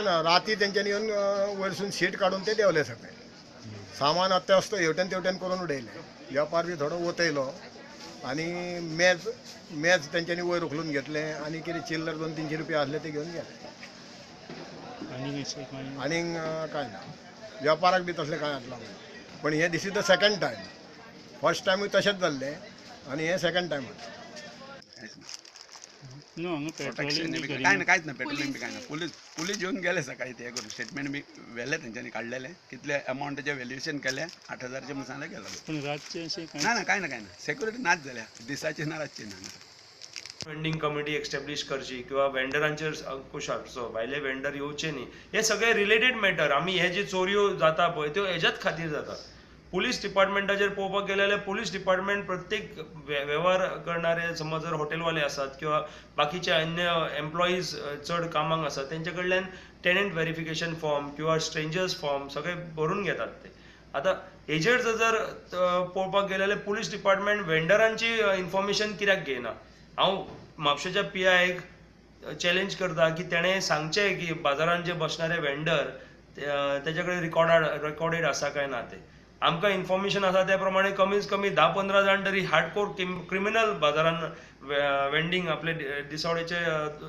काय ना, राती तेंच्यांनी येवन वयरसून शीट काडून ते देंवले सगळे. सामान अत्यावस्त हेवटेन तेवटेन करून उडयलें. वेपार बी थोडो वतयलो आनी मेज मेज तेंच्यांनी वयर उखलून घेतलें आनी कितें चिल्लर 200-300 रुपया आसले ते घेवन गेले. आनीक कांय ना. वेपाराक बी तसलें कांय हात लागना. पण हें this is the second time. First टायमूय तशेंच जाल्लें आनी हें सेकंड टायम. कांय ना, कांयच ना. पेट्रोलिंग बी कांय ना. पुलीस पुलीस येवन गेले सकाळी, ते करून स्टेटमेंट बी व्हेले तेंच्यांनी काडलेले, कितले अमावंटाचें व्हॅल्युएशन केलें, 8000चें म्हूण सांगलें, गेलो. पूण रातचें अशें कांय ना, ना, कांय ना, कांय ना. सेक्युरिटी नाच जाल्या, दिसाची ना, रातची ना. वेंडींग कमिटी एस्टॅब्लीश करची किंवा वेंडरांचेर अंकुश हाडचो, भायले वेंडर येवचे न्ही, हे सगळे रिलेटेड मॅटर. आमी हे जे चोरयो जाता पळय त्यो हेज्याच खातीर जाता. पुलीस डिपार्टमेंटाचेर पळोवपाक गेले जाल्यार पुलीस डिपार्टमेंट प्रत्येक वेव्हार करणारे, समज जर हॉटेलवाले आसात किंवा बाकीचे अन्य एम्प्लॉईज चड कामाक आसात, तेंचे कडल्यान टेनंट व्हेरिफिकेशन फॉर्म किंवा स्ट्रेंजर्स फॉर्म सगळे भरून घेतात ते. आतां हेजेर जर पळोवपाक गेले जाल्यार पुलीस डिपार्टमेंट वेंडरांची इन्फॉर्मेशन कित्याक घेयना? हांव म्हापशेच्या पी आयक चॅलेंज करता की तेणें सांगचें की बाजारान जे बसणारे वेंडर तेजे कडेन रिकॉर्डेड आसा काय ना तें. आमकां इन्फॉर्मेशन आसा त्या प्रमाणे कमीत कमी 10-15 जाण तरी हार्डकोर क्रिमिनल बाजारान वेंडींग आपले दिसवड्याचे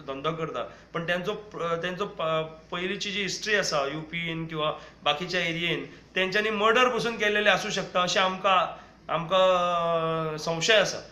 धंदो करता, पण तेंचो तेंचो पयलींची जी हिस्ट्री आसा युपीन किंवा बाकीच्या एरियेन, तेंच्यांनी मर्डर पसून केल्लेले आसूं शकता अशें आमकां आमकां संशय आसा.